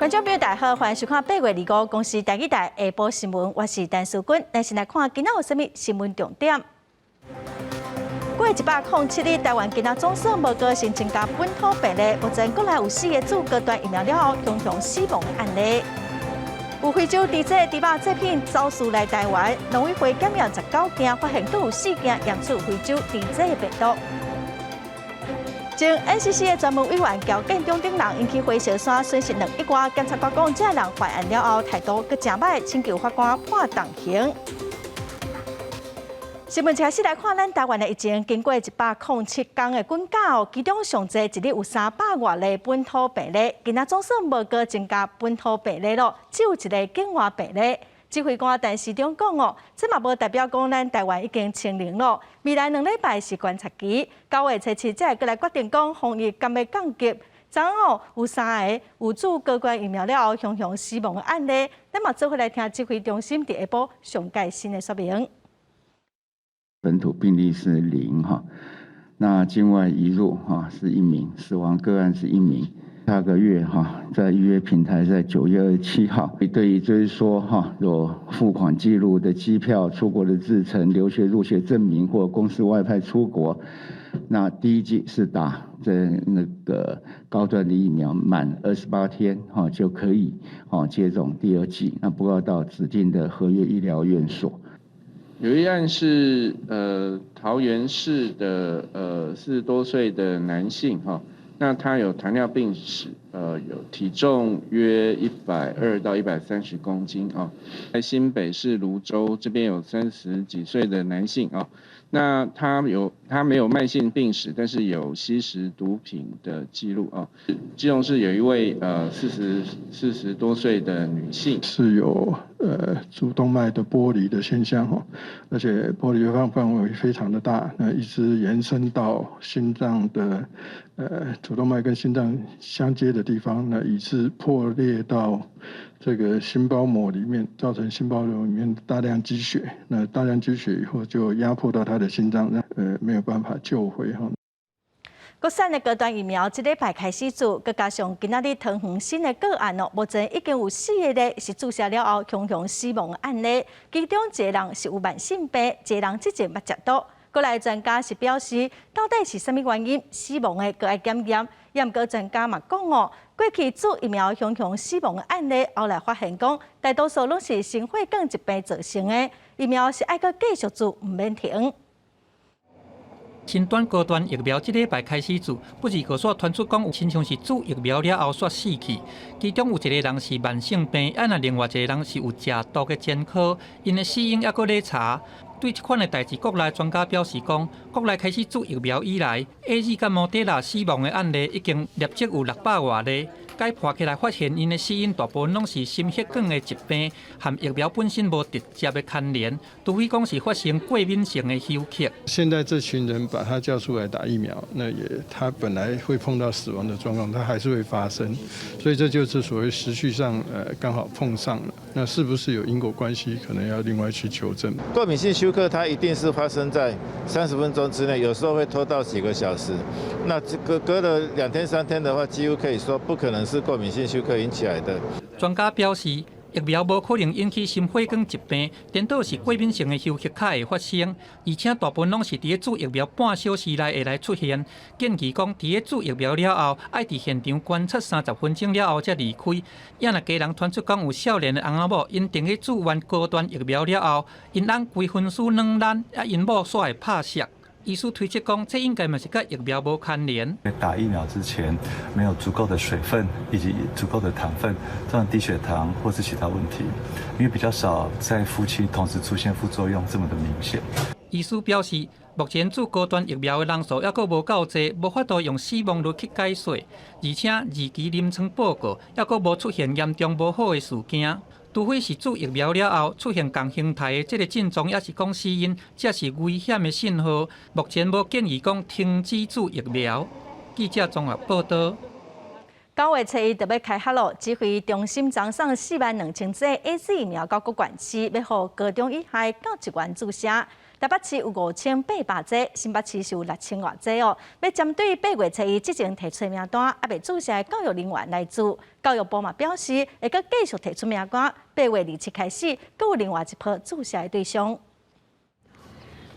觀眾朋友大家好，歡迎收看8月25公視台語台下晡新聞，我是陳淑君。咱先來看今仔有啥物新聞重點。過107日，台灣今仔總算無閣新增加本土病例，目前國內有四個注高端疫苗了後，雄雄死亡的案例。有非洲豬隻豬肉製品走私來台灣，農委會檢驗19件，發現閣有四件驗出非洲豬隻的病毒。前 NCC 的專門委員喬建中等人，𪜶去火燒山損失2億外，檢察官講，這人犯案了後態度閣誠歹，請求法官判重刑。新聞開始來看，咱台灣的疫情經過107天的滾攪，其中上濟一日有300外例本土病例，今仔總算無閣增加本土病例咯，只有一个境外病例。指揮官陳時中講哦，這嘛無代表講咱台灣已經清零咯。未來2禮拜是觀察期，9月初7才會閣來決定講防疫敢欲降級。昨昏哦，有三个有注高端疫苗了後雄雄死亡的案例，咱嘛做伙來聽指揮中心佇下晡上蓋新的說明。本土病例是0哈，那境外移入哈是一名，死亡個案是一名。下個月哈，在預約平台在9月27號，對於就是說哈有付款記錄的機票、出國的日程、留學入學證明或公司外派出國，那第一劑是打這那個高端的疫苗，滿28天哈就可以哦接種第二劑，那不過到指定的合約醫療院所。有一案是桃園市的40多歲的男性哈，那他有糖尿病史，有體重約120到130公斤啊，在新北市蘆洲這邊有30幾歲的男性啊，那他沒有慢性病史，但是有吸食毒品的記錄啊。基隆市有一位40多歲的女性，是有主動脈的剝離的現象哈，而且剝離範圍非常的大，那一直延伸到心臟的主動脈跟心臟相接的地方，那以致破裂到這個心包膜裡面，造成心包膜裡面大量積血，那大量積血以後就壓迫到他的心臟，那沒有辦法救回哈。國產的高端疫苗這禮拜開始注，閣加上今仔日桃園新的個案哦，目前已經有四个咧是注射了後雄雄死亡的案例，其中一個人是有慢性病，一個人之前捌食毒。國內專家是表示，到底是啥物原因死亡的，閣愛檢驗。毋過專家嘛講哦，過去注疫苗雄雄死亡的案例，後來發現講，大多數攏是心血管疾病造成的，疫苗是愛閣繼續注，毋免停。新冠高端疫苗這禮拜開始注，不過閣煞傳出講有親像是注疫苗了後煞死去，其中有一個人是慢性病，啊若另外一個人是有食毒的前科，𪜶的死因猶閣咧查。對這款的代誌，國內專家表示講，國內開始注疫苗以來，AZ佮莫德納死亡的案例已經累積有600外例。解剖起來發現，𪜶的死因大部分攏是心血管的疾病，和疫苗本身無直接的牽連，除非講是發生過敏性的休克。現在這群人把他叫出來打疫苗，那也他本來會碰到死亡的狀況，他還是會發生，所以這就是所謂時序上，剛好碰上了。那是不是有因果關係，可能要另外去求證。過敏性休克它一定是發生在30分鐘之內，有時候會拖到幾個小時。那這個隔了2天3天的話，幾乎可以說不可能是過敏性休克引起來的。專家表示，疫苗無可能引起心血管疾病，顛倒是過敏性的休克較會發生，而且大部分攏是佇咧注疫苗半小時內會來出現。建議講，佇咧注疫苗了後，愛佇現場觀察30分鐘了後才離開。也若家人傳出講有少年的翁仔某，𪜶定咧注完高端疫苗了後，𪜶翁規身軀軟爛，啊𪜶某煞會拍澀。醫師推測講，這應該嘛是佮疫苗無牽連。打疫苗之前沒有足夠的水分以及足夠的糖分，造成低血糖或是其他問題。因為比較少在夫妻同時出現副作用這麼的明顯。醫師表示，目前注高端疫苗的人數猶閣無夠濟，無法度用死亡率去解說。而且二期臨床報告猶閣無出現嚴重無好的事件。除非是注疫苗了後出現仝形態的這个症狀，抑是講死因，才是危險的信號。目前無建議講停止注疫苗。記者綜合報道。9月初一就欲開學囉，指揮中心昨送42,000劑 AZ 疫苗到各縣市，欲予高中以下教職員注射。台北市有5800劑，新北市是有6000外劑哦。欲針對8月初一之前提出名單，猶未注射的教育人員來注。教育部嘛表示，會閣繼續提出名單，8月27開始，閣有另外一波注射的對象。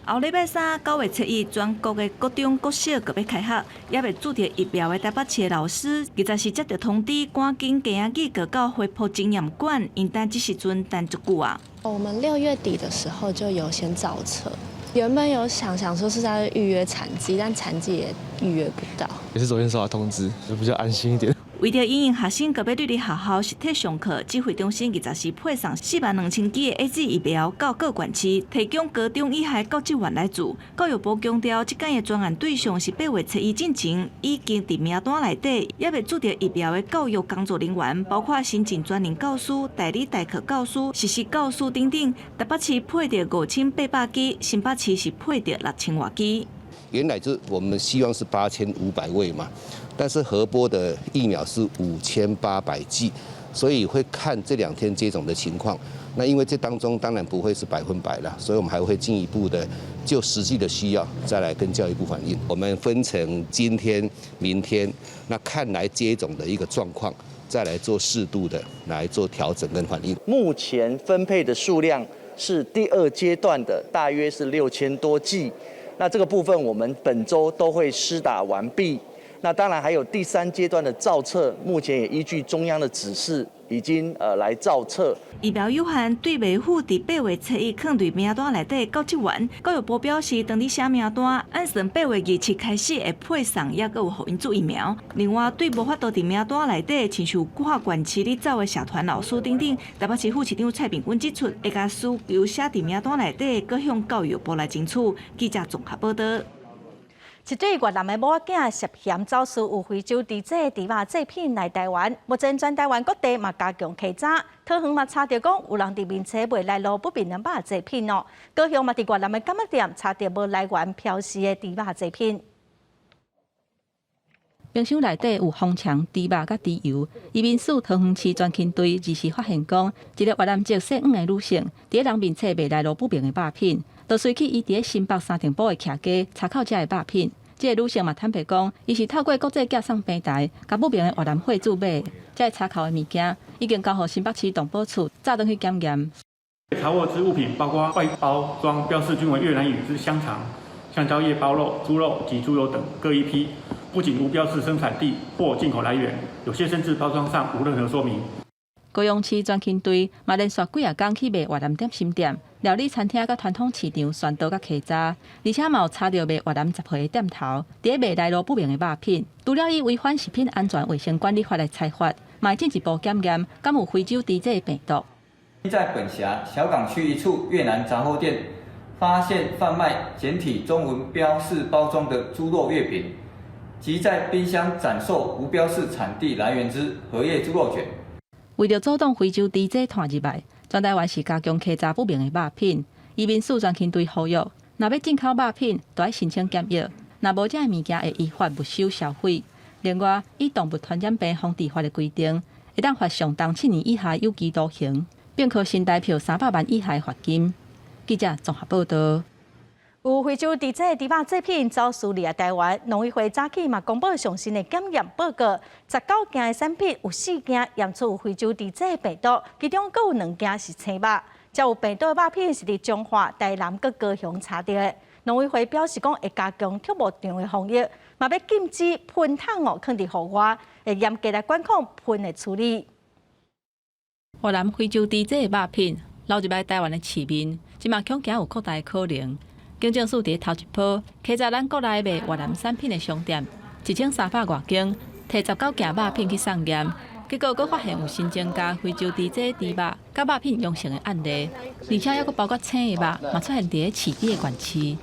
後禮拜三9月初一，全國的國中、國小閣欲開學，猶未注著疫苗的台北市的老師，20時接著通知，趕緊行仔過到花圃經驗館，𪜶等這時陣等足久啊。我們6月底的時候就有先造冊，原本有想想說是在預約殘劑，但殘劑也預約不到。也是昨天收到通知，就比較安心一點。為著因應學生閣欲入佇學校實體上課，指揮中心20時配送42,000劑的 AZ 疫苗到各縣市，提供高中以下教職員來注。教育部強調，這擺的專案對象是8月初一進前已經佇名單內底，猶未注著疫苗的教育工作人員，包括新進專任教師、代理代課教師、實習教師等等。台北市配著5800劑，新北市是配著6000外劑。原來就我們希望是8500位嘛，但是核撥的疫苗是5800劑，所以會看這2天接種的情況。那因為這當中當然不會是100%了，所以我們還會進一步的就實際的需要再來跟教育部反映。我們分成今天、明天，那看來接種的一個狀況，再來做適度的來做調整跟反應。目前分配的數量是第二階段的，大約是6000多劑。那這個部分我們本週都會施打完畢。那當然還有第三階段的造冊，目前也依據中央的指示，已經來造冊。疫苗有限，對袂符佇8月初一囥佇名單內底教職員，教育部表示，當你寫名單，按算8月27開始會配送，猶閣有予𪜶注疫苗。另外，對無法度佇名單內底，親像跨縣市咧走的社團老師等等，台北市副市長蔡炳坤指出，會共需求寫佇名單內底，閣向教育部來爭取。記者綜合報道。一對越南的某仔囝涉嫌走私有非洲豬隻的豬肉製品來台灣，目前全台灣各地嘛加強稽查，桃園嘛查著講有人佇面冊賣來路不明的肉製品哦，高雄嘛佇越南的柑仔店查著無來源標示的豬肉製品。冰箱內底有紅腸、豬肉佮豬油。移民署桃園市專勤隊二時發現講，一个越南籍姓黃的女性，佇咧人面冊賣來路不明的肉品，就隨去伊佇咧新北三重埔的徛家查扣遮的肉品。這个女性嘛坦白講，伊是透過國際寄送平台，共不明的越南貨主買的。這个查扣的物件已經交予新北市動保處載轉去檢驗。查獲之物品包括外包裝標示均為越南語之香腸、香蕉葉包肉、豬肉及豬油等各一批。不僅無標示生產地或進口來源，有些甚至包裝上無任何說明。高雄市專勤隊嘛連續幾仔工去賣越南點心店、料理餐廳佮傳統市場宣導佮稽查，而且嘛有查著賣越南雜貨的店頭，佇咧賣來路不明的肉品。除了以違反食品安全衛生管理法來裁罰，嘛會進一步檢驗敢有非洲豬隻的病毒。在本轄小港區一處越南雜貨店，發現販賣簡體中文標示包裝的豬肉月餅，及在冰箱展售無標示產地來源之荷葉豬肉捲。為著阻擋非洲豬隻傳入來，全台灣是加強稽查不明的肉品。移民署專勤隊呼籲，若欲進口肉品，著愛申請檢疫；若無這个物件會依法沒收銷毀。另外，以動物傳染病防治法的規定，會當罰上重7年以下有期徒刑，並科新台票300萬以下罰金。記者綜合報道。有非洲豬隻豬肉製品走私入來台灣，農委會早起嘛公布上新的檢驗報告，19件的產品有4件驗出有非洲豬隻病毒，其中閣有2件是青肉。遮有病毒的肉品是佇彰化、台南佮高雄查著的。農委會表示講會加強畜牧場的防疫，嘛欲禁止噴桶哦，囥佇戶外，會嚴格來管控噴的處理。越南非洲豬隻的肉品流入來台灣的市面，這馬恐驚有擴大的可能。警政署佇頭一波，稽查咱國內賣越南產品的商店，1300外間，提19件肉品去送驗，結果閣發現有新增加非洲豬隻豬肉佮肉品陽性的案例，而且猶閣包括青的肉，嘛出現佇咧飼豬的縣市。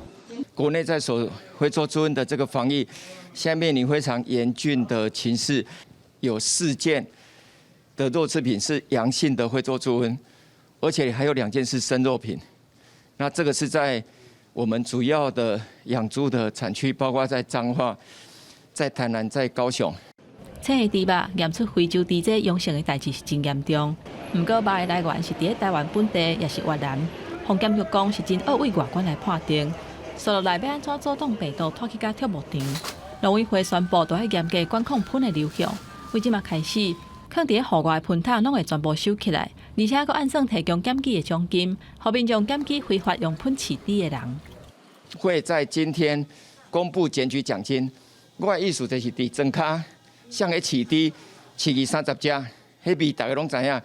國內在守非洲豬瘟的這個防疫，現在面臨非常嚴峻的情勢，有4件的肉製品是陽性的非洲豬瘟，而且還有2件是生肉品。那這個是在我們主要的養豬的產區，包括在彰化、在台南、在高雄。請的豬肉驗出非洲豬這陽性的代誌是真嚴重。毋過肉的來源是佇咧台灣本地，抑是越南？防檢局講是真僫對外觀來判定。紲落來欲按怎阻擋病毒拖去共畜牧場？農委會宣布，著愛嚴格管控糞的流向。對這馬開始，囥佇咧戶外的糞桶攏會全部收起來，而且閣按算提供檢舉的獎金，予民眾檢舉非法用糞飼豬的人。會在今天公布檢舉獎金。我的意思就是佇莊跤，像咧飼豬，飼二三十隻，彼味大家攏知影。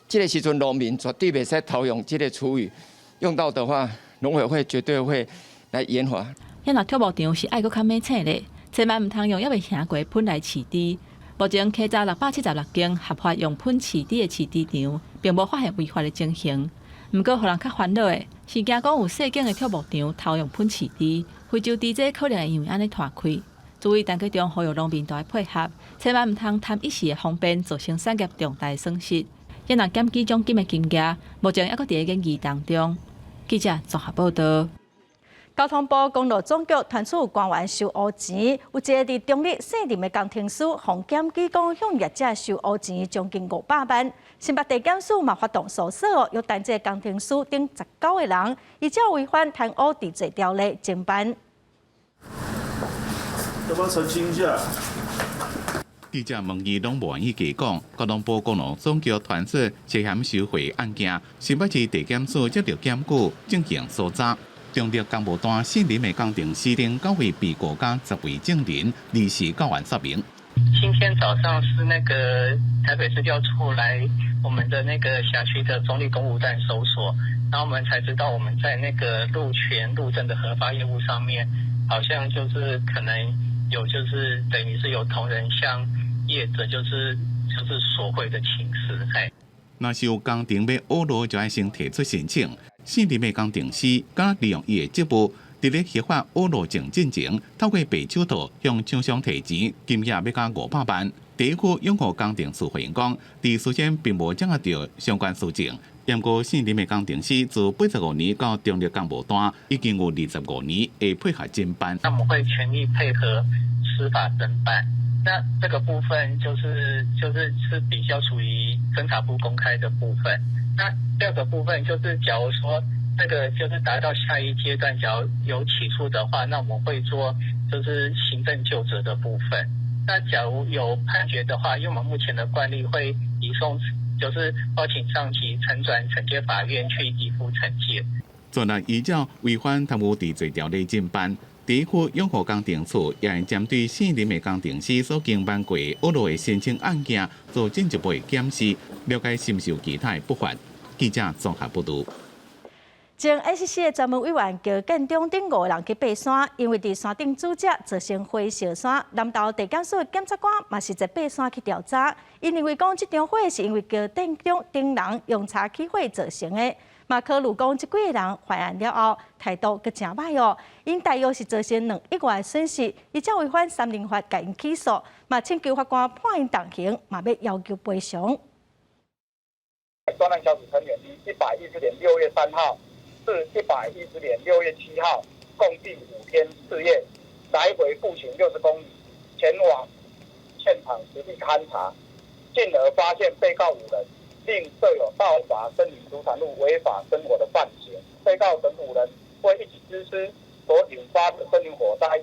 這個時陣農民絕對袂使偷用這個廚餘，用到的話，農委會絕對會來嚴罰。遐若畜牧場是愛閣較猛醒咧，千萬毋通用猶未行過糞來飼豬。目前稽查676間合法用糞飼豬的飼豬場，並無發現違法的情形。毋過，予人較煩惱的是，驚講有細間的畜牧場偷用糞飼豬，非洲豬這可能會因為按呢拖開。主委陳吉仲呼籲農民著愛配合，千萬毋通貪一時的方便，造成產業重大損失。若檢舉獎金的金額，目前猶閣佇咧研議當中。記者綜合報道。交通部公路總局傳出官員收烏錢，有一个佇中坜姓林的工程師，予檢舉講向業者收烏錢將近500萬。新北地檢署嘛發動搜索哦，約談這个工程師等19個人，依照違反貪污治罪條例偵辦。要不要澄清一下？記者問伊攏無願意加講。交通部公路總局傳出涉嫌收賄案件，新北市地檢署接著檢舉進行搜查。中坜工務單姓林的工程師等九位被告佮10位證人，29萬說明。今天早上是那個台北市調處來我們的那個轄區的中坜公務站搜索，然後我們才知道我們在那個路權路政的核發業務上面，好像就是可能有就是等於是有同仁向業者就是索賄的情事。哎，若是有工程欲挖路，就愛先提出申請。姓林的工程師佮利用伊的職務，佇咧核發挖路證進前，透過白手套向廠商提錢，金額欲共500萬。第一區養護工程處回應講，佇事先並無掌握著相關事情。毋過姓林的工程師自85年到中坜工務單，已經有25年會配合偵辦。那我們會全力配合司法偵辦。那這個部分就是比較屬於偵查部公開的部分。那第二個部分就是，假如說那個就是達到下一階段，假如有起訴的話，那我們會做就是行政究責的部分。那假如有判決的話，因為我們目前的慣例會移送，就是報請上級呈轉懲戒法院去依附懲戒。昨日依照違反貪污治罪條例偵辦，第一區養護工程處也會針對姓林的工程師所經辦過挖路的申請案件做進一步的檢視，了解是毋是有其他的不法。記者綜合報導。前 NCC 的專門委員高建中等五个人去爬山，因為佇山頂煮食造成火燒山。南投地檢署的檢察官嘛是坐爬山去調查，𪜶認為講這場火是因為高建中等人用柴起火造成的。嘛考慮講這幾個人犯案了後態度閣誠䆀哦，𪜶大約是造成2億外損失，依照違反三零法共𪜶起訴，嘛請求法官判𪜶重刑，嘛欲要求賠償。專案小組成員於110年6月3號至110年6月7號，共計5天4夜，來回步行60公里，前往現場實地勘查，進而發現被告五人，另設有盜伐森林主產物違法生火的犯行。被告等五人為一己之私所引發的森林火災，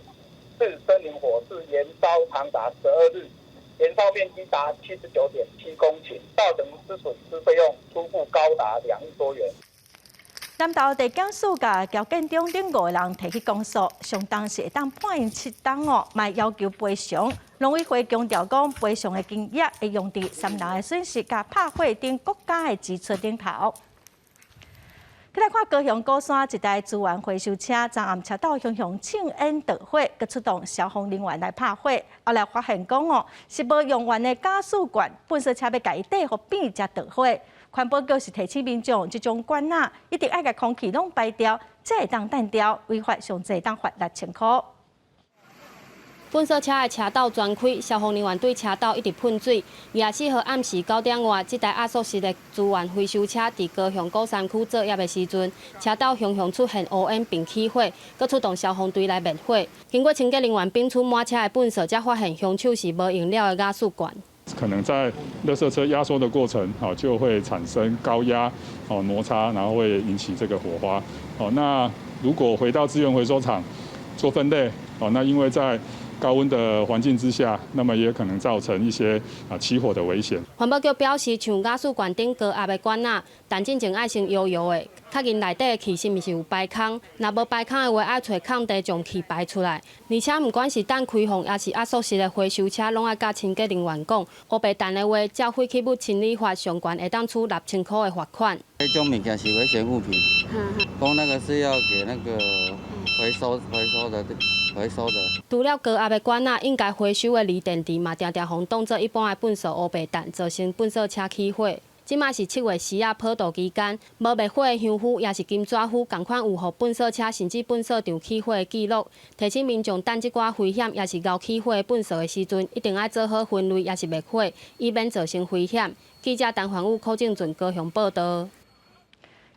致森林火勢延燒長達12日。燃燒面積達79.7公頃，造成之損失費用初步高達2億多元。南投地檢署共高建中等五個人提去公訴，上重是會當判𪜶7冬哦，嘛要求賠償。農委會強調講，賠償的金額會用佇三人的損失佮拍火等國家的支出頂頭。來看高雄鼓山一台資源回收車，昨暗車道雄雄衝煙著火，閣出動消防人員來拍火。後來發現講哦，是無用完的加速罐，糞埽車欲共伊底予扁才著火。環保局是提醒民眾，這種罐仔一定愛共空氣攏排掉，才會當擲掉，違法上濟當罰6000箍。糞埽車的車斗全開，消防人員對車斗一直噴水。24號暗時9點外，這台壓縮式的資源回收車佇高雄鼓山區作業的時陣，車斗雄雄出現烏煙並起火，閣出動消防隊來滅火。經過清潔人員摒除滿車的糞埽，才發現兇手是無用了的瓦斯罐。可能在垃圾車壓縮的過程，就會產生高壓摩擦，然後會引起這個火花。那如果回到資源回收廠做分類，那因為在高溫的環境之下，那麼也可能造成一些起火的危險。環保局表示，像瓦斯罐頂高壓的管仔，彈進前愛先搖搖的，確認內底的氣是毋是有排空。若無排空的話，愛揣空地將氣排出來。而且，毋管是等開放，抑是壓縮式的回收車，攏愛佮清潔人員講，烏白彈的話，照廢棄物清理法，上懸會當處6000箍的罰款。這種物件是危險物品，講那個是要給那個回收回收的。回收的。除了高壓的管仔，應該回收的鋰電池嘛，定定予當做一般的糞埽烏白彈，造成糞埽車起火。這馬是7月時仔跑道期間，無滅火的香灰抑是金紙灰，仝款有予糞埽車甚至糞埽場起火的記錄。提醒民眾，等這寡危險抑是焦起火的糞埽的時陣，一定愛做好分類抑是滅火，以免造成危險。記者陳環宇、柯正俊高雄報道。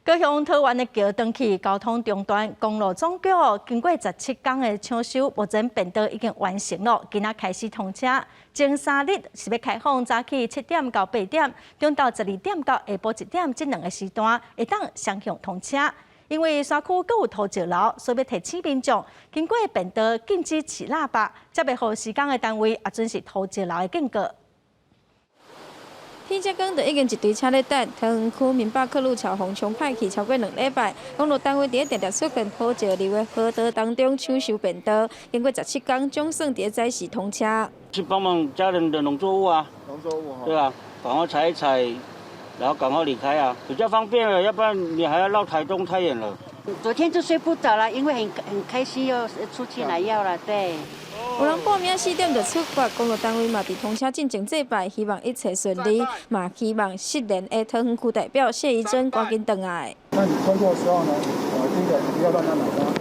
高雄桃園的橋斷去，交通中斷，公路總局經過17工的搶修，目前便道已經完成了，今仔開始通車。前3日是欲開放早起7點到8點，中晝12點到下晡1點這兩個時段會當雙向通車。因為山區閣有土石流，所以欲提醒民眾，經過便道禁止飼喇叭，才袂予施工的單位也準是土石流的警告。天這光就已經一堆車咧等，桃園區明巴克路橋紅衝歹去超過2禮拜，公路單位佇咧定定出現土石流的河道當中搶修便道，經過17工，總算佇咧載時通車。去幫忙家人的農作物啊，農作物對啊，趕快採一採，然後趕快離開啊，比較方便了，要不然你還要繞台東太遠了。昨天就睡不着了，因為很開心又出去拿藥了，對。有人報名4點就出發，公路單位嘛佇通車進前祭拜，希望一切順利，嘛希望失聯的桃園區代表謝宜珍趕緊轉來。那你通過的時候呢？第一個不要亂按喇叭。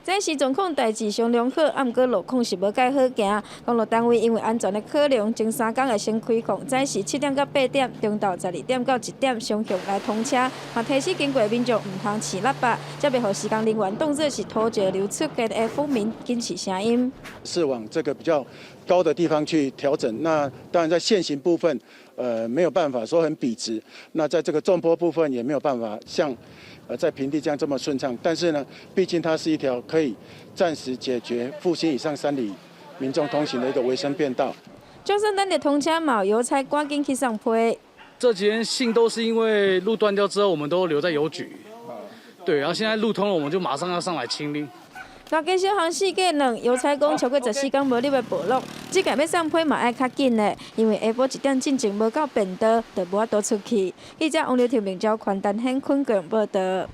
這時狀況代誌相良好，毋過路況是無蓋好行。公路單位因為安全的考量，前3工會先開放，早時7點到8點，中晝12點到1點雙向來通車。嘛提醒經過民眾毋通飼喇叭，才袂予施工人員當作是土石流出現的蜂鳴警示聲音。是往這個比較高的地方去調整。那當然在線形部分，沒有辦法說很筆直。那在這個縱坡部分也沒有辦法像在平地這樣這麼順暢，但是呢，畢竟它是一條可以暫時解決復興以上3里民眾通行的一個維生便道。就算咱的通車嘛，郵差趕緊去送批。這幾天信都是因為路斷掉之後，我們都留在郵局。對，然後現在路通了，我們就馬上要上來清理。大街小巷四界兩，郵差講超過14工無入來部落，這屆欲送批嘛愛較緊的，因為下晡1點進前無到便道，就無法度出去。記者王劉婷、明朝寬丹縣昆強報道。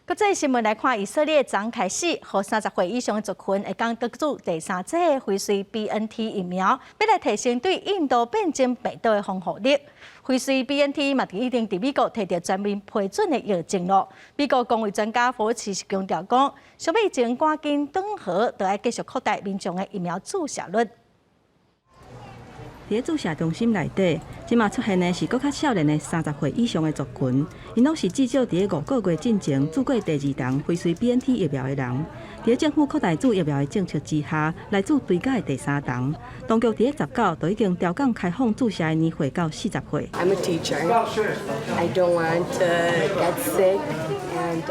國際新聞來看，以色列昨開始，予30歲以上的族群會當得注第三劑輝瑞 BNT 疫苗，欲來提升對印度變種病毒的防護力。輝瑞 BNT 嘛，已經佇美國提著全面批准的藥證囉。美國公衛專家福奇是強調講，上疫情趕緊轉好，就愛繼續擴大民眾的疫苗注射率。佇注射中心內底，這馬出現的是閣較少年的30歲以上的族群，𪜶攏是至少佇5個月進前注過第二筒輝瑞 BNT 疫苗的人。佇政府擴大注疫苗的政策之下，來注追加的第三筒。當局佇19就已經調降開放注射的年歲到40歲。 I'm a teacher. I don't want to get sick, and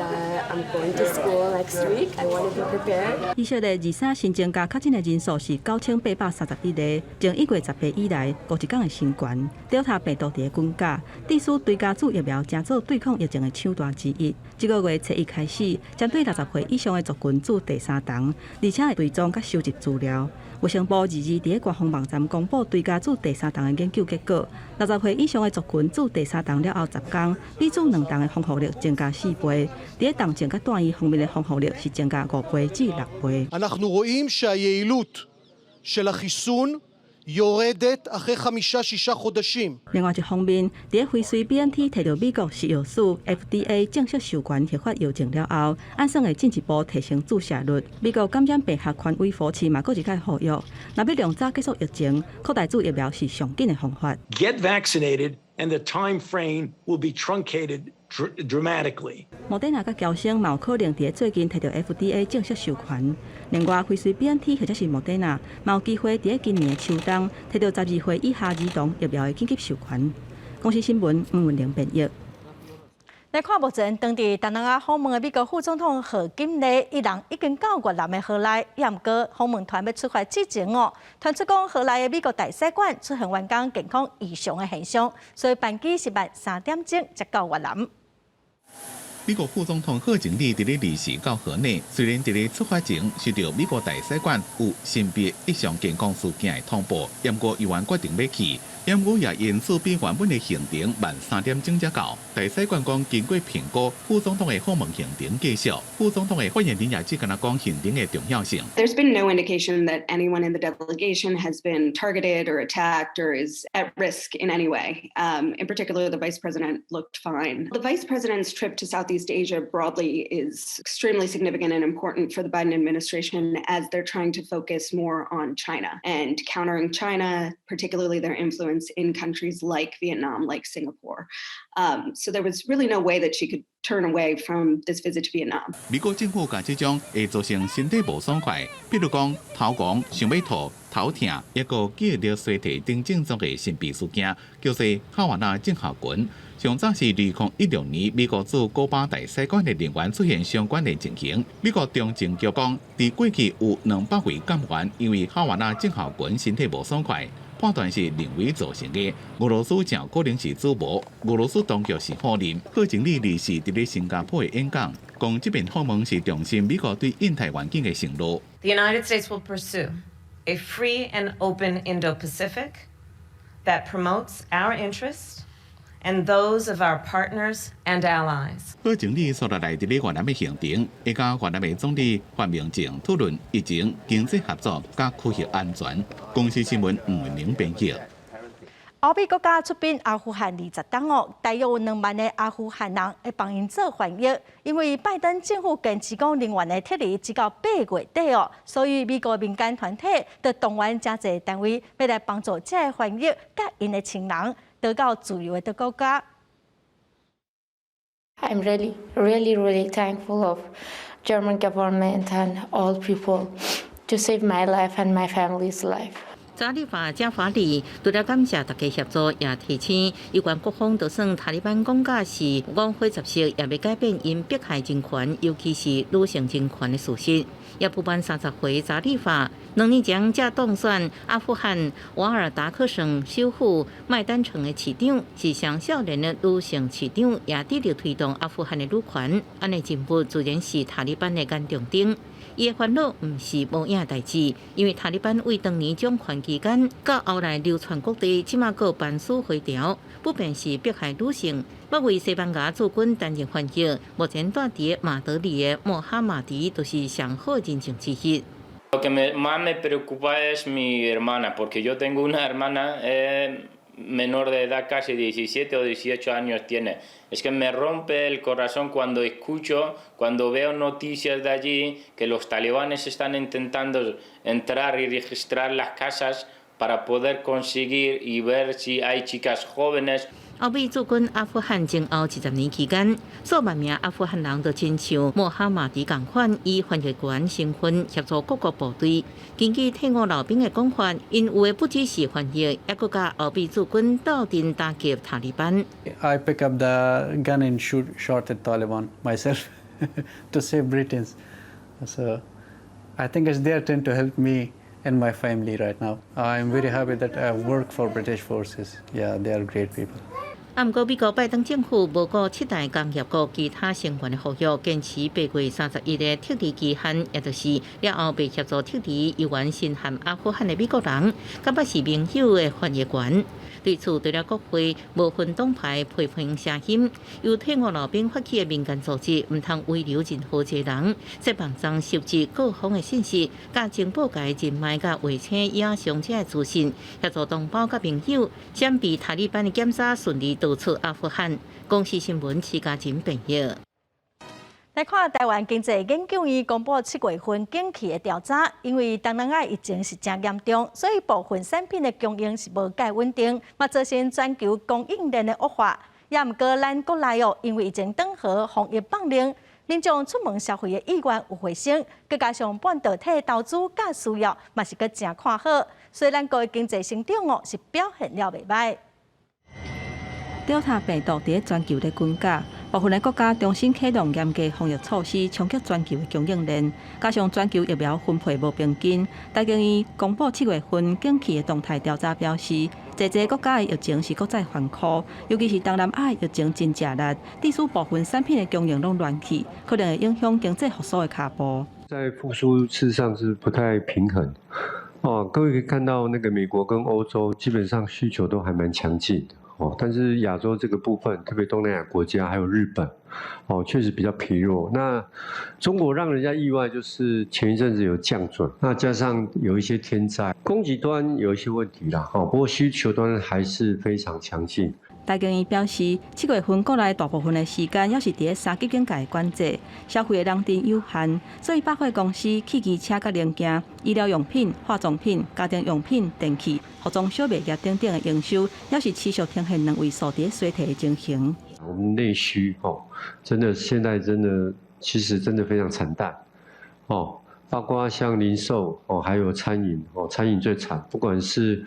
I'm going to school next week. I want to be prepared. 以色列23新增加確診的人數是9831例，從1月10日以來51工的新懸。德爾塔病毒佇咧滾價，致使追加注疫苗成做對抗疫情的手段之一。這個月初一開始，針對60歲以上的族群注第三筒，而且會追蹤佮收集資料。衛生部22佇咧官方網站公布追加注第三筒的研究結果，60歲以上的族群注第三筒了後10工，比注兩筒的防護力增加4倍。佇咧重症佮住院方面的防護力是增加5倍至6倍。אנחנו רואים שהיעילות של החיסון יורדת אחרי 5-6 חודשים. 另外一方面，佇輝瑞 BNT 提著美國食藥署 FDA 正式授權核發藥證了後，按算會進一步提升注射率。美國感染病學權威佛奇嘛，閣一擺呼籲，若欲量早結束疫情，擴大注疫苗是上緊的方法。 Get vaccinated and the time frame will be truncated dramatically. 莫德納佮嬌生嘛有可能佇最近提著 FDA 正式授權。另外，輝瑞 BNT 或者是莫德納，嘛有機會佇今年的秋冬提著12歲以下兒童疫苗的緊急授權。公視新聞吳文玲編譯。來看目前當地東南亞訪問的美國副總統賀錦麗，伊人已經到越南的河內，也毋過訪問團欲出發之前哦，傳出講河內的美國大使館出現員工健康異常的現象，所以班機是慢3點鐘才到越南。美國副總統賀錦麗佇咧二時到河內，雖然佇咧出發前收著美國大使館有身邊異常健康事件的通報，毋過猶原決定欲去，毋過也因此比原本的行程慢3點鐘才到。大使館講經過評估，副總統的訪問行程繼續。副總統的發言人也只敢若講行程的重要性。 There's been no indication that anyone in the delegation has been targeted or attacked or is at risk in any way. In particular, the vice president looked fine. The vice president's trip to Southeast Asia broadly is extremely significant and important for the Biden administration as they're trying to focus more on China and countering China, particularly their influence in countries like Vietnam, like Singapore. So there was really no way that she could turn away from this visit to Vietnam. 美國政府共這種會造成身體無爽快，比如講頭黃、想欲吐、頭痛，抑閣記憶力衰退等症狀的神秘事件，叫做哈瓦那症候群。上早是2016年，美國駐古巴大使館的人員出現相關的情形。美國中情局講，佇過去有200位幹員因為哈瓦那症候群身體無爽快，判斷是人為造成的。俄羅斯誠可能是主謀，俄羅斯當局是否認。賀錦麗二時佇咧新加坡的演講，講這遍訪問是重申美國對印太願景的承諾。 The United States will pursue a free and open Indo-Pacific that promotes our interests and those of our partners and allies. 賀錦麗紲落來佇咧越南的行程，會佮越南的總理范明政討論疫情、經濟合作佮區域安全。公視新聞吳文玲編譯。歐美國家出兵阿富汗20冬哦，大約有2萬个阿富汗人會幫𪜶做翻譯。因為拜登政府堅持講人員的撤離直到8月底哦，所以美國民間團體就動員誠濟單位，欲來幫助這个翻譯佮𪜶的親人逃到自由的國家。 I'm really, really, really thankful of German government and all people to save my life and my family's life. 扎里法加法里除了感謝大家協助，也提醒有關各方就算塔利班講價是五花十色，也袂改變𪜶迫害人權，尤其是女性人權的事實。也不滿30歲扎里法，2年前才當選阿富汗瓦爾達克省首府麥丹城的市長，是上少年的女性市長，也致力推動阿富汗的女權。按呢人物自然是塔利班的眼中釘。伊的煩惱毋是無影代誌，因為塔利班為當年掌權期間，到後來流竄各地，這馬閣班師回朝，不便是迫害女性，欲為西班牙駐軍擔任翻譯。目前蹛佇馬德里的穆哈馬迪就是上好人證之一。 Lo que más me preocupa es mi hermana, porque yo tengo una hermana menor de edad, casi 17 o 18 años tiene. Es que me rompe el corazón cuando escucho, cuando veo noticias de allí, que los talibanes están intentando entrar y registrar las casas para poder conseguir y ver si hay chicas jóvenes. 歐美駐軍阿富汗前後20年期間，數萬名阿富汗人就親像穆哈馬迪仝款，以翻譯員身份協助各國部隊。根據退伍老兵的講法，𪜶有的不只是翻譯，猶閣佮歐美駐軍鬥陣打擊塔利班。 I pick up the gun and shot at Taliban myself to save Britons. So I think it's their turn to help me and my family right now. I'm very happy that I work for British forces. Yeah, they are great people. 啊，毋過美國拜登政府無顧七大工業國其他成員的呼籲，堅持8月31日撤離期限，也就是了後袂協助撤離猶原身陷阿富汗的美國人，感覺是盟友的翻譯權。對此，除了國會無分黨派批評聲音，由退伍老兵發起的民間組織，毋通遺留任何一個人，設網站收集各方的信息，佮情報界人脈佮衛星影像這个資訊，協助同胞佮盟友，閃避塔利班的檢查，順利逃出阿富汗。公視新聞徐嘉仁編譯。來看台灣經濟研究院公布7月份景氣的調查，因為東南亞疫情是誠嚴重，所以部分產品的供應是無蓋穩定，嘛造成全球供應鏈的惡化。也毋過咱國內哦，因為疫情斷河防疫放令，民眾出門消費的意願有回升，閣加上半導體投資佮需要嘛是閣誠看好，所以咱國的經濟成長哦是表現了袂䆀。 Delta 病毒佇咧全球咧滾價，部分的國家重新啟動嚴格防疫措施，衝擊全球的供應鏈，加上全球疫苗分配無平均。台經院公布7月份景氣的動態調查表示，濟濟國家的疫情是閣再反撲，尤其是東南亞的疫情真正力，致使部分產品的供應攏亂去，可能會影響經濟復甦的跤步。在復甦事實上是不太平衡。哦，各位可以看到，那個美國跟歐洲基本上需求都還蠻強勁的。哦，但是亞洲這個部分，特別東南亞國家還有日本，哦，確實比較疲弱。那中國讓人家意外，就是前一陣子有降準，那加上有一些天災，供給端有一些問題啦。哦，不過需求端還是非常強勁。台經院表示，7月份國內大部分的時間猶是佇咧三級警戒管制，消費的人陣有限，所以百貨公司、汽機車佮零件、醫療用品、化妝品、家庭用品、電器、服裝小賣業等等的營收，猶是持續呈現兩位數佇咧衰退的情形。我們內需哦，真的現在真的其實真的非常慘淡哦，包括像零售哦，還有餐飲哦，餐飲最慘，不管是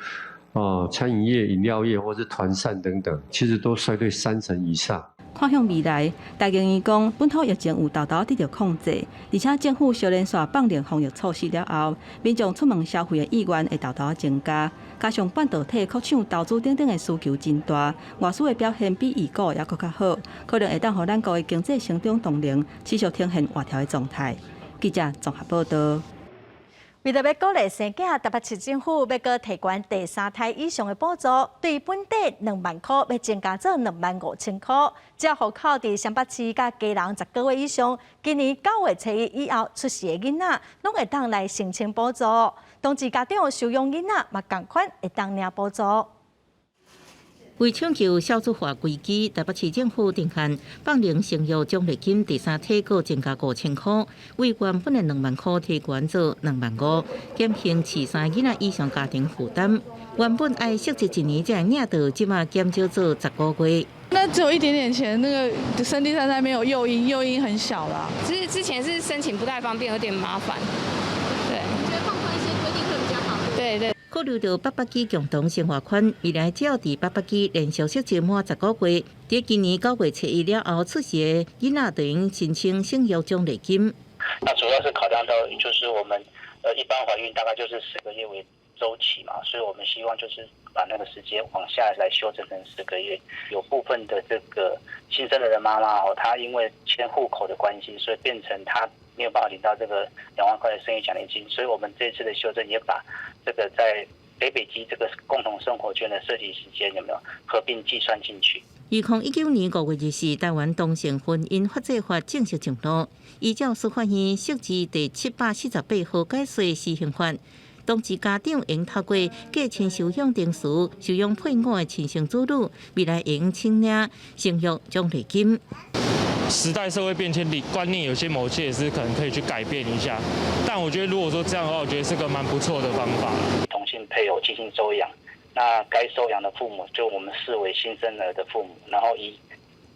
哦，餐飲業、飲料業或是團膳等等，其實都衰退3成以上。看向未來，台經院講，本土疫情有沓沓得著控制，而且政府小連續放寬防疫措施了後，民眾出門消費的意願會沓沓增加，加上半導體擴廠投資等等的需求真大，外需的表現比預估猶閣較好，可能會當予咱國的經濟成長動能持續呈現活條的狀態。記者綜合報導。為著欲鼓勵生囝，台北市政府欲閣提懸第三胎以上的補助，對本底2萬箍，欲增加做25,000箍。只要戶口佇雙北市佮基隆10個月以上，今年9月初一以後出世的囡仔，攏會當來申請補助。同志家長收養囡仔嘛仝款會當領補助。為搶救少子化危機，台北市政府定案放齡生育獎勵金第三胎閣增加5,000箍，為原本的2萬箍提懸做2萬5，減輕飼三囡仔以上家庭負擔。原本愛設置一年才會領到，這馬減少做10個月。那只有一點點錢，那個生第三胎沒有誘因，誘因很小啦。其實之前是申請不太方便，有點麻煩。對。你覺得放寬一些規定會比較好？對對。考慮著八八機共同生活圈，未來只要佇八八機連續設置滿10個月，佇今年9月初一了後出世的囡仔，就用申請生育獎勵金。那主要是考量到，就是我們一般懷孕大概就是10個月為週期嘛，所以我們希望就是把那個時間往下來修正成十個月。有部分的這個新生兒的媽媽哦，她因為遷戶口的關係，所以變成她沒有辦法領到這個2萬塊的生育獎勵金。所以我們這次的修正也把這個在北北基這個共同生活圈的設計時間有沒有合併計算進去？2019年5月24日，台灣同性婚姻法制法正式上路，依照司法院釋字第748號解說施行法，同志家長應透過繼親收養程序收養配偶的親生子女，未來應申領生育獎勵金。時代社會變遷，理觀念有些某些也是可能可以去改變一下。但我覺得如果說這樣的話，我覺得是個蠻不錯的方法。同性配偶進行收養，那該收養的父母就我們視為新生兒的父母，然後以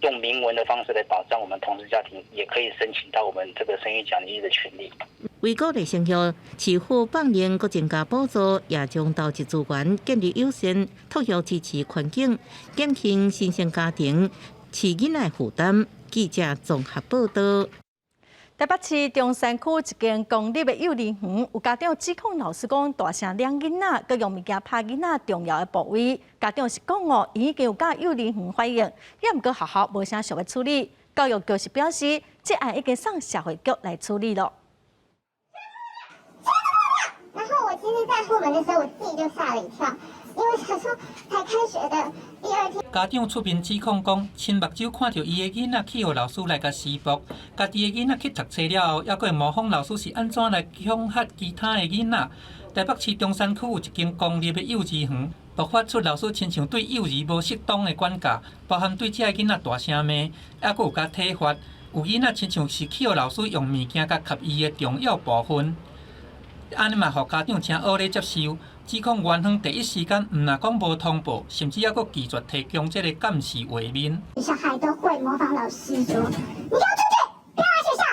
用明文的方式來保障我們同志家庭也可以申請到我們這個生育獎勵的權利。為鼓勵生育，市府放令閣增加補助，也將投入資源建立友善托育支持環境，減輕新生家庭飼囡仔負擔。記者綜合報導。台北市中山區一間公立的幼兒園，有家長指控老師講大聲攆囡仔，閣用物件拍囡仔重要的部位。家長是講哦，已經有佮幼兒園反映，也毋過學校無啥想欲處理。教育局是表示，這案已經送社會局來處理了。然後我其實，在後門的時候，我自己就嚇了一跳，因為想說才開學的第二天。家長出面指控講，親目睭看著伊的囡仔去予老師來共施暴，家己的囡仔去讀冊了後，猶閣會模仿老師是按怎來恐嚇其他的囡仔。台北市中山區有一間公立的幼兒園，爆發出老師親像對幼兒無適當的管教，包含對這个囡仔大聲罵，猶閣有共體罰。有囡仔親像是去予老師用物件共磕伊的重要部分。按呢嘛，予家長誠無咧接受，指控園方第一時間毋但講無通報，甚至猶閣拒絕提供這個監視畫面。小孩都會模仿老師說：“你給我出去，不要來學校。”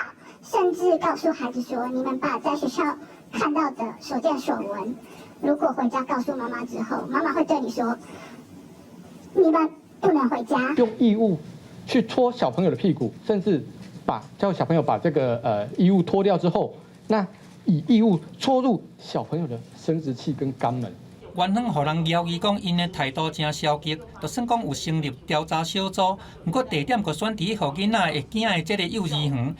甚至告訴孩子說：“你們把在學校看到的所見所聞，如果回家告訴媽媽之後，媽媽會對你說：你們不能回家。” 用異物去戳小朋友的屁股，甚至把叫小朋友把這個衣物脫掉之後，那以異物戳入小朋友的生殖器跟肛門。園方予人懷疑講，𪜶的態度誠消極，就算講有成立調查小組，毋過地點閣選佇予囡仔會驚的這个幼兒園。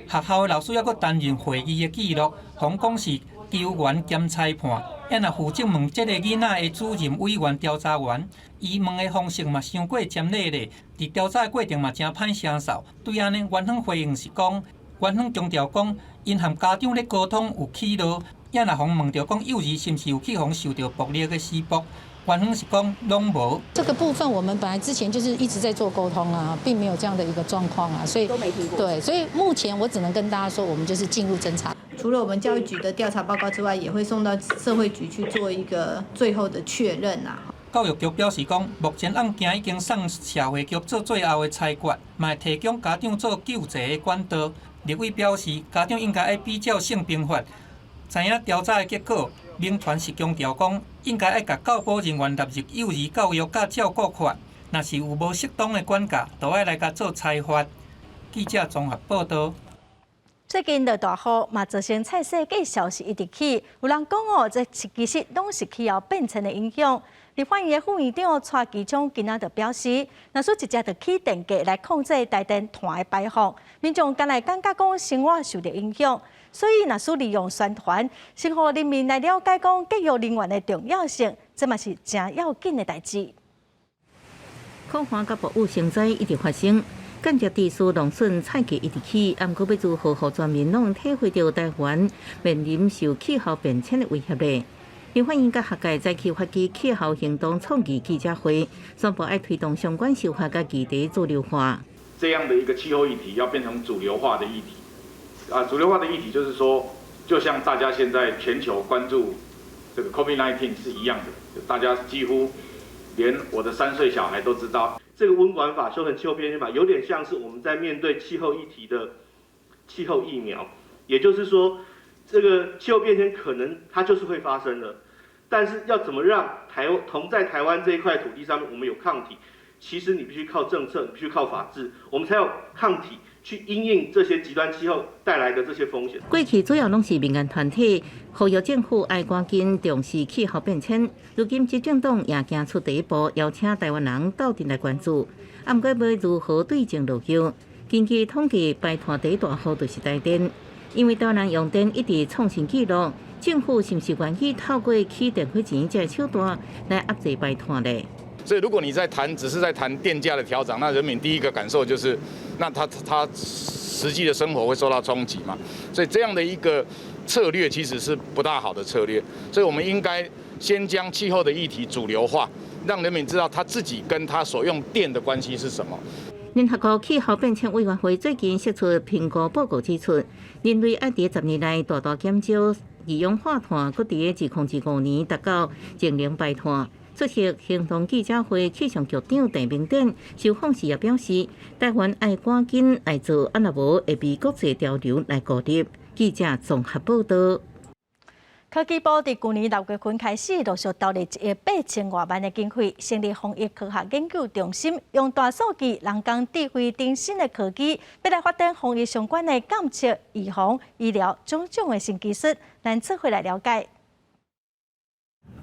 學校的老師猶閣擔任會議的記錄，予講是球員兼裁判。啊若負責問這个囡仔的主任委員調查員，伊問的方式嘛傷過尖銳咧，佇調查的過程嘛誠歹聲掃。對按呢，園方回應是講，園方強調講，𪜶和家長咧溝通有起落，也若予問著講幼兒是毋是有去予受著暴力的施暴，園方是講攏無。這個部分我們本來之前就是一直在做溝通啊，並沒有這樣的一個狀況啊，所以都沒聽過。對，所以目前我只能跟大家說，我們就是進入偵查。除了我們教育局的調查報告之外，也會送到社會局去做一個最後的確認啊。教育局表示講，目前案件已經送社會局做最後的裁決，嘛會提供家長做救濟的管道。立委表示，家長應該愛比照性平法，知影調查的結果，民團是強調講，應該愛共教保人員納入幼兒教育佮照顧法，若是有無適當的管教，就愛來共做裁罰。記者綜合報道。最近落大雨，嘛造成菜市價消息一直起。有人講哦，這其實攏是氣候變遷的影響。立法院的副院長蔡其昌今仔就表示，若說直接就起電價來控制台電碳的排放，民眾敢會感覺講生活受著影響。所以，若說利用宣傳，先予人民來了解講節約能源的重要性，這嘛是誠要緊的代誌。苦旱佮暴雨成災一直發生。間接地區農村菜價一直起，毋過欲如何予全民攏體會著台灣面臨受氣候變遷的威脅咧？立法院佮學界早起發起氣候行動創意記者會，宣布愛推動相關修法佮議題主流化。這樣的一個氣候議題要變成主流化的議題，啊，主流化的議題就是說，就像大家現在全球關注這個 COVID-19 是一樣的，大家幾乎連我的3歲小孩都知道。這個溫管法修成氣候變遷法，有點像是我們在面對氣候議題的氣候疫苗，也就是說，這個氣候變遷可能它就是會發生的，但是要怎麼讓台同在台灣這一塊土地上面，我們有抗體，其實你必須靠政策，你必須靠法治，我們才有抗體去因應這些極端氣候帶來的這些風險。過去主要攏是民間團體呼籲政府愛趕緊重視氣候變遷，如今執政黨也行出第一步，邀請台灣人鬥陣來關注。啊，毋過欲如何對症落藥？根據統計，排碳第一大戶就是台電，因為台灣人用電一直創新紀錄，政府是毋是願意透過起電費錢這个手段來壓制排碳咧？所以如果你在談，只是在談電價的調整，那人民第一個感受就是，那他實際的生活會受到衝擊嘛。所以這樣的一個策略其實是不大好的策略。所以我們應該先將氣候的議題主流化，讓人民知道他自己跟他所用電的關係是什麼。聯合國氣候變遷委員會最近釋出評估報告指出，人類愛佇10年內大大減少二氧化碳，閣佇2025年達到淨零排碳。出席行動記者會，氣象局長鄭明典受訪時也表示，台灣愛趕緊來做，啊若無會被國際潮流來孤立。記者綜合報道。科技部佇舊年6月份開始，陸續投入1億8千外萬的經費，成立防疫科學研究中心，用大數據、人工智慧等新的科技，欲來發展防疫相關的監測、預防、醫療種種的新技術，咱做伙來了解。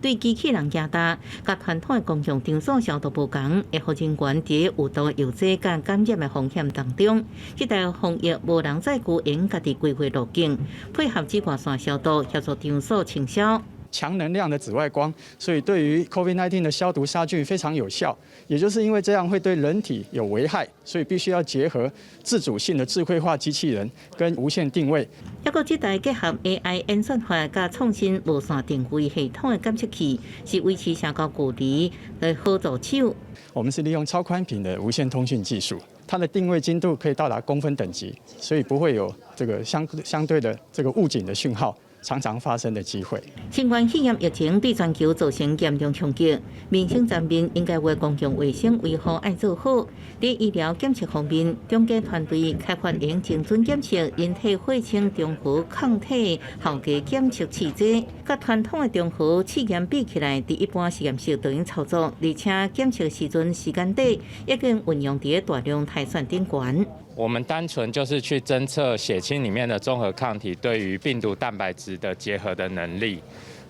對機器人驚大，佮傳統的公共場所消毒無仝，醫護人員佇有毒藥劑佮感染的風險當中，這台防疫無人載具𪜶家己規劃路徑，配合紫外線消毒，協助場所清消。強能量的紫外光，所以對於 COVID-19 的消毒殺菌非常有效。也就是因為這樣會對人體有危害，所以必須要結合自主性的智慧化機器人跟無線定位。抑閣這台結合 AI 演算法佮創新無線定位系統的檢測器，是維持社交距離的好助手。我們是利用超寬頻的無線通訊技術，它的定位精度可以到達公分等級，所以不會有這個相對的這個誤警的訊號常常發生的機會。新冠肺炎疫情對全球造成嚴重衝擊，民生層面應該為公共衛生維護愛做好。佇醫療檢測方面，中間團隊開發用精準檢測人體血清中和抗體效價檢測試劑，佮傳統的中和試驗比起來，佇一般實驗室就能操作，而且檢測時陣時間短，已經運用佇大量篩選頂懸。我們單純就是去偵測血清裡面的中和抗體對於病毒蛋白質的結合的能力，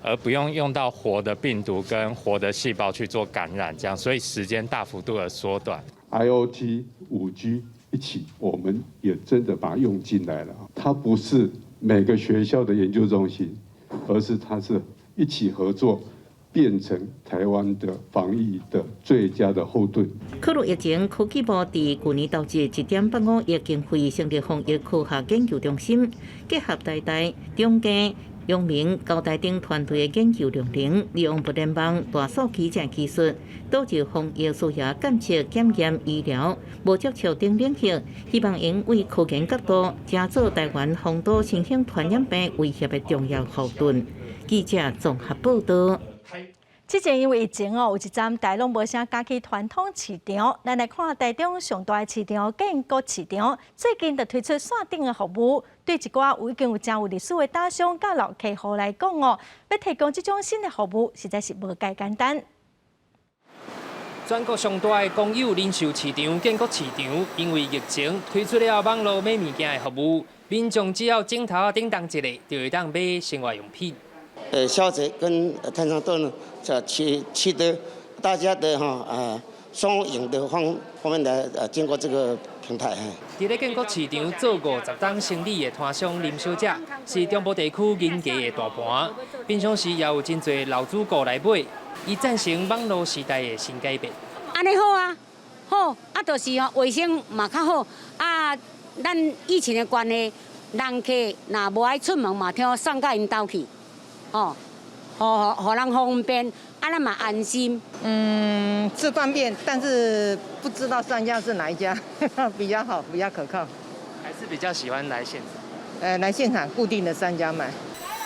而不用用到活的病毒跟活的細胞去做感染，這樣，所以時間大幅度的縮短。 IoT、5G 一起，我們也真的把它用進來了。它不是每個學校的研究中心，而是它是一起合作。變成台灣的防疫的最佳的後盾。考慮疫情，科技部佇舊年投入1.85億經費，成立防疫科學研究中心，結合台大、中繼、陽明、交大等團隊的研究量能，利用物聯網、大數據這技術，導入防疫需要監測、檢驗、醫療、無接觸等領域，希望用為科研角度，成做台灣防堵新興傳染病威脅的重要後盾。記者綜合報道。之前因為疫情哦，有一陣大攏無啥敢去傳統市場。咱來看台中上大的市場建國市場，最近就推出線頂的服務，對一寡有已經有誠有歷史的打商佮老客戶來講哦，欲提供這種新的服務，實在是無介簡單。全國上大的公有零售市場建國市場，因為疫情推出了網路買物件的服務，民眾只要鏡頭仔頂動一下，就會當買生活用品。消費者跟攤商都能取得大家的哈雙贏的方面來經過這個平台。佇咧建國市場做50冬生意的攤商林小姐，是中部地區銀價的大盤，平常時也有真濟老主顧來買，伊贊成網路時代的新改變。按呢好啊，好啊，就是哦，衛生嘛較好啊。咱疫情的關係，人客若無愛出門嘛，聽送到𪜶兜去。哦，予予人方便，啊，咱嘛安心。嗯，是方便，但是不知道商家是哪一家比較好，比較可靠。還是比較喜歡來現場。來現場固定的商家買。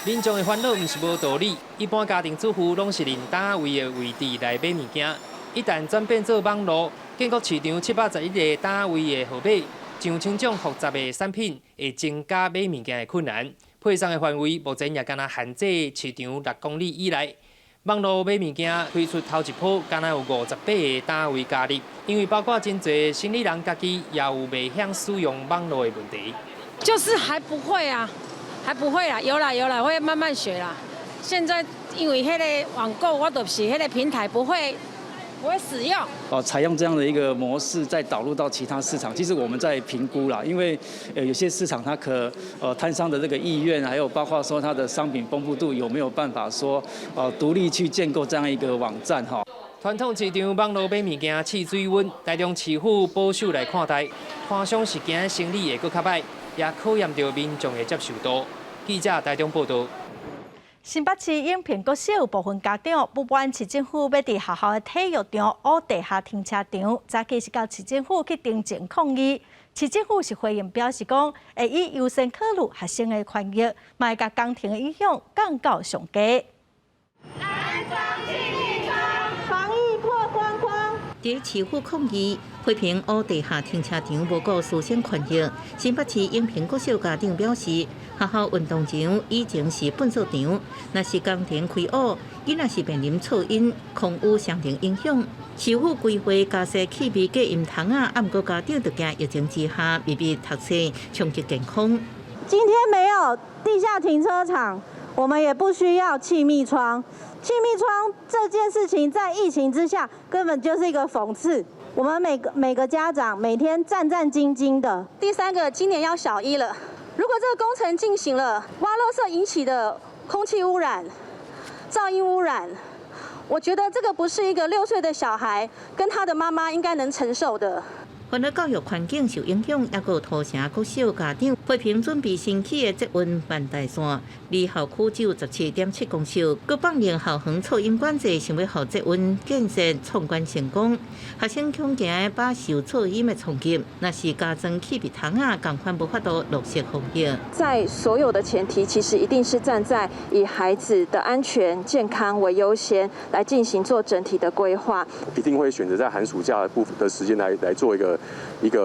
民眾的煩惱毋是無道理，一般家庭主婦攏是認單位的位置來買物件，一旦轉變做網路，建國市場711個單位的號碼，上千種複雜的產品，會增加買物件的困難。配送的範圍目前也干焦限制市場6公里以內。網路買物件推出頭一波，干焦有58個單位加入，因為包括真濟生理人家己也有袂曉使用網路的問題。就是還不會啊，還不會啊，有啦有啦，會慢慢學啦。現在因為彼个網購，我就是彼个平台不會。不會使用哦，採用這樣的一個模式再導入到其他市場，其實我們在評估啦，因為有些市場它可攤商的這個意願，還有包括說它的商品豐富度有沒有辦法說獨立去建構這樣一個網站哈。傳統市場網路買物件試水溫，台中市府保守來看待，攤商是驚生意會閣較䆀，也考驗著民眾的接受度。記者台中報道。新北市永平國小有部分家長不滿市政府欲佇學校的體育場挖地下停車場，早起是到市政府去陳情抗議。市政府是回應表示講，會以優先考慮學生的權益，嘛會共工程的影響降到上低。安裝氣密窗，防疫破關關。佇市府抗議，批評烏地下停車場無顧師生權益。新北市永平國小家長表示，學校運動場以前是糞掃場，若是工程開挖，囡仔是面臨噪音、空污雙重影響。市府規劃加設氣味隔音窗仔，啊，毋過家長就驚疫情之下密密讀冊衝擊健康。今天沒有地下停車場，我們也不需要氣密窗。氣密窗這件事情在疫情之下根本就是一個諷刺。我們每個家長每天戰戰兢兢的。第三個，今年要小一了，如果這個工程進行了，挖垃圾引起的空氣污染、噪音污染，我覺得這個不是一個6歲的小孩跟他的媽媽應該能承受的。煩惱教育環境受影響，抑閣有土城國小家長批評準備新起的捷運萬大線，離校區只有17.7公尺，閣放任校園噪音管制，想欲予捷運建設闖關成功。學生恐驚飽受噪音的衝擊，若是加裝氣密窗仔，仝款無法度落實防疫。在所有的前提，其實一定是站在以孩子的安全健康為優先來進行做整體的規劃。一定會選擇在寒暑假的部分的時間來做一個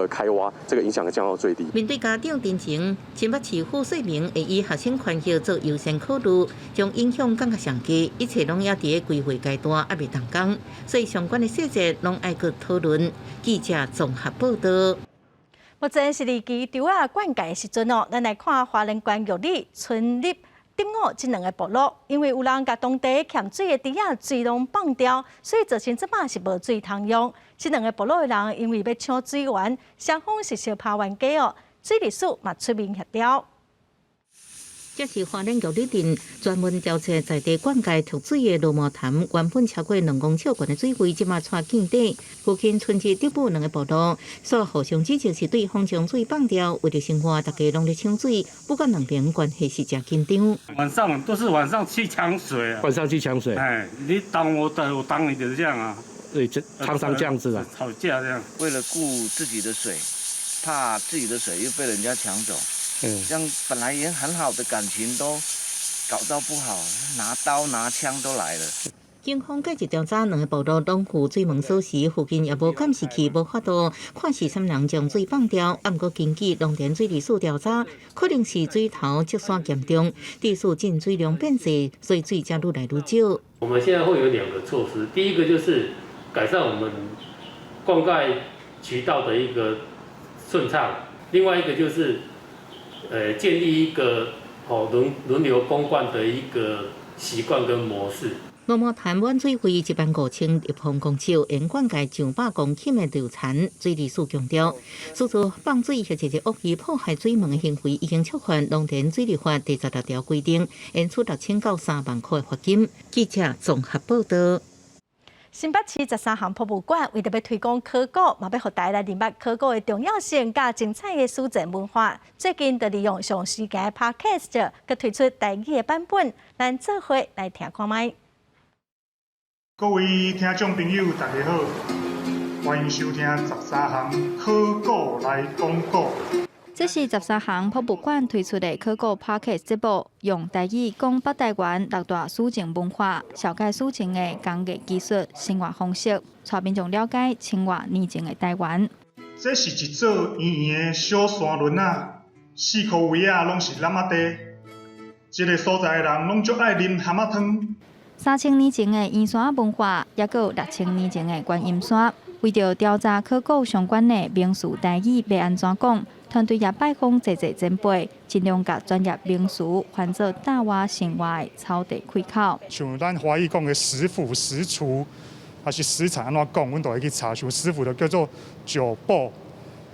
開挖，這個影響降到最低。面對家長陳情，新北市府說明會以學生權益做優先考慮，將影響降到上低，一切攏猶佇咧規劃階段，猶未動工，所以相關的細節攏愛閣討論。記者綜合報道。目前是離基稻仔灌溉的時陣哦，咱來看花蓮縣玉里村立頂五這兩个部落，因為有人共當地欠水的池仔水攏放掉，所以造成這擺是無水通用。這兩个部落的人因為欲搶水源，雙方是相拍冤家哦，水利署嘛出面協調。這是花蓮玉里鎮專門調節在地灌溉蓄水的羅毛潭，原本超過2公尺懸的水位，這馬掣見底。附近村子頂部兩个部落，煞互相指責是對方將水放掉，為著生活，大家攏咧搶水，不過兩邊關係是誠緊張。晚上都是晚上去搶水啊！晚上去搶水。哎，你擋我擋，我擋你，就是這樣啊。對，常常這樣子啊。吵架這樣。為了顧自己的水，怕自己的水又被人家搶走。這樣本來也很好的感情都搞到不好，拿刀拿槍都來了。警方繼續調查兩个部落攏有水門鎖匙，附近也無監視器，無法度看是啥人將水放掉。啊，毋過根據農田水利署調查，可能是水頭積沙嚴重，地勢進水量變細，所以水才愈來愈少。我們現在會有兩個措施，第一個就是改善我們灌溉渠道的一個順暢，另外一個就是，建立一個哦輪流供灌的一個習慣跟模式。羅毛潭滿水位15,000立方公尺，用灌溉上百公頃的稻田。水利署強調，私自放水或者是惡意破壞水門的行為，已經觸犯農田水利法第16條規定，應處6000到3萬塊罰金。記者綜合報道。新北市十三行博物館為著欲推廣考古，嘛欲予大家來認捌考古的重要性，佮精彩的史前文化。最近就利用上時間 Podcast，閣推出台語的版本，咱做伙來聽看覓。各位聽眾朋友，大家好，歡迎收聽十三行考古來講古。這是十三行博物館推出的考古 Podcast 節目，用台語講北台灣六大史前文化，紹介史前的工藝技術、生活方式，帶民眾了解千外年前的台灣。這是一座圓圓的小山崙仔，四箍圍仔攏是湳仔地。這个所在的人攏足愛啉蚶仔湯。3000年前的圓山文化，抑閣有6000年前的觀音山。為著調查考古相關的名詞台語欲按怎講，團隊也拜訪濟濟前輩，盡量共專業名詞翻做搭活生活的草地開口。像咱華語講的食府、食廚，抑是食產按怎講，阮都會去查。像食府就叫做石堡，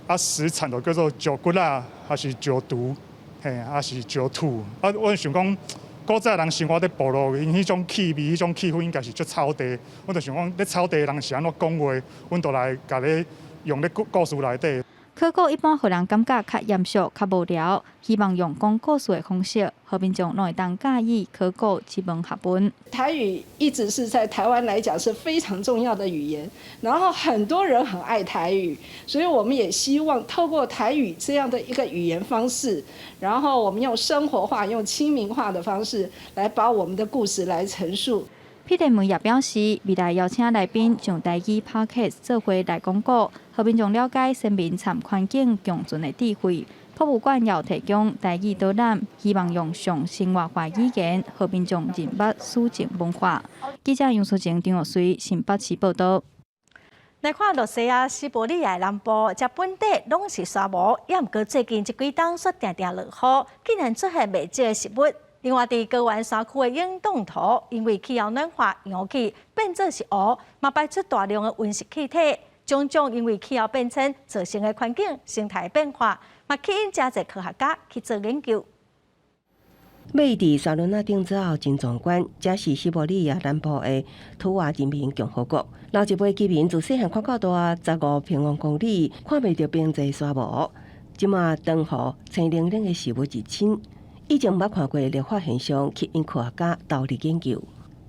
啊食產就叫做石骨仔，抑是石櫥，嘿，抑是石土。啊，阮想講，古早人生活佇部落，𪜶彼種氣味、彼種氣氛應該是足草地。阮就想講，咧草地的人是按怎講話，阮就來共咧用咧故事內底。考古一般予人感覺較嚴肅、較無聊，希望用講故事的方式，予民眾攏會當佮意考古這門學問。台語一直是在台灣來講是非常重要的語言，然後很多人很愛台語，所以我們也希望透過台語這樣的一個語言方式，然後我們用生活化、用親民化的方式來把我們的故事來陳述。彼得梅也表示，未來邀請來賓上台語 Podcast 做伙來講古，予民眾了解先民參環境共存的智慧。博物館也有提供台語導覽，希望用上生活化語言，予民眾認捌史前文化。記者楊淑靜、張玉水新北市報道。來看羅西亞西伯利亞南部，遮本地攏是沙漠，也毋過最近這幾冬煞定定落雨，竟然出現袂少的食物。另外，佇高原山區的永凍土，因為氣候暖化，溶去變做是湖，嘛排出大量的溫室氣體。種種因為氣候變遷造成的環境生態變化，嘛吸引誠濟科學家去做研究。欲佇沙崙仔頂之後真壯觀，這是西伯利亞南部的圖瓦人民共和國。老一輩居民自細漢看到大，15平方公里，看袂著邊際沙漠。這馬長雨青零零的食物入侵，以前毋捌看過熱化現象，吸引科學家投入研究。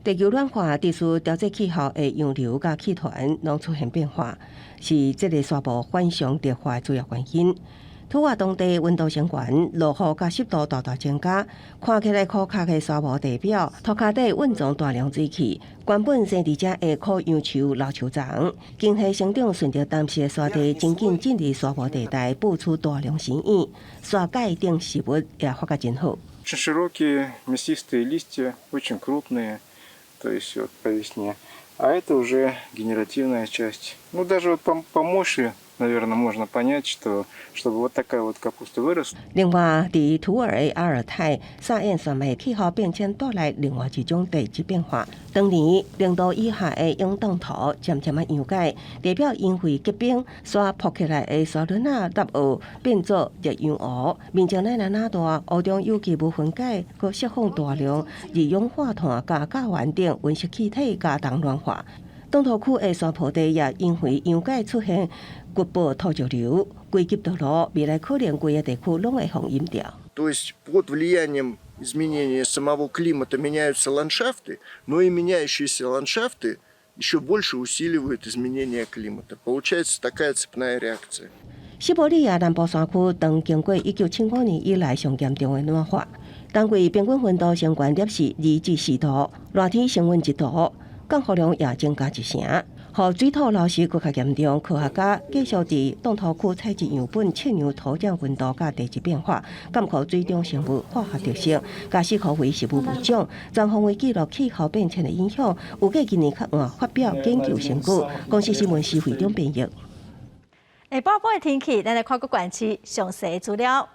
地球暖化，致使調節氣候的洋流佮氣團攏出現變化，是這个沙漠反常熱化的主要原因。圖瓦當地溫度升懸，落雨佮濕度大大增加，看起來枯涸的沙漠地表，塗跤底蘊藏大量水汽。原本生佇遮的苦楊樹、老樹叢，莖系生長順著岩石的沙地，真緊進入沙漠地帶，哺出大量新葉，沙蓋頂植物也發甲真好。 Очень широкие мясистые листья, очень крупные, то есть вот по весне. А это уже генеративная часть. Ну, даже вот по мощи, наверное, можно понять, что чтобы вот такая вот капуста выросла. 另外，佇圖瓦的阿爾泰沙燕山脈氣候變遷帶來另外一種地質變化。當年0度以下的永凍土漸漸仔溶解，地表因為結冰所曝起來的沙崙仔納湖變做熱氧湖，面積乃爾大，湖中有機物分解，閣釋放大量二氧化碳佮甲烷等溫室氣體，加重暖化。凍土區的山坡地也因為溶解出現局部土石流，危急道路未來可能規个地區攏會予淹掉。 То есть под влиянием изменения самого климата меняются ландшафты, но и меняющиеся ландшафты еще больше усиливают изменение климата. Получается такая цепная реакция. 西伯利亞南部山區當經過1975年以來上嚴重的暖化，冬季平均溫度升懸攝氏2至4度，熱天升溫1度，降雨量也增加一成，予水土流失閣較嚴重。科學家繼續佇凍土區採集樣本，測量土壤溫度佮地質變化，監考水中生物化學特性，佮四箍圍植物物種，全方位記錄氣候變遷的影響。預計今年較晚發表研究成果。公視新聞施會長編譯。下晡晡的天氣，咱來看各縣市詳細資料。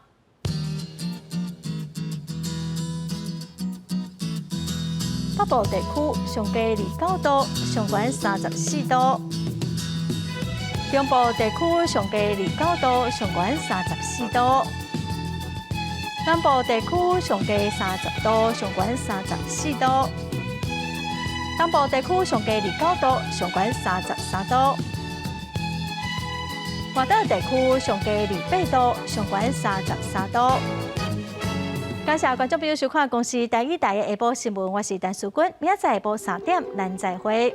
北部地區上低29度，上懸34度；中部地區上低29度，上懸34度；南部地區上低30度，上懸34度；東部地區上低29度，上懸33度；外島地區上低28度，上懸33度。感謝觀眾朋友收看公視台語台的下晡新聞，我是陳淑君，明仔載下晡3點，咱再會。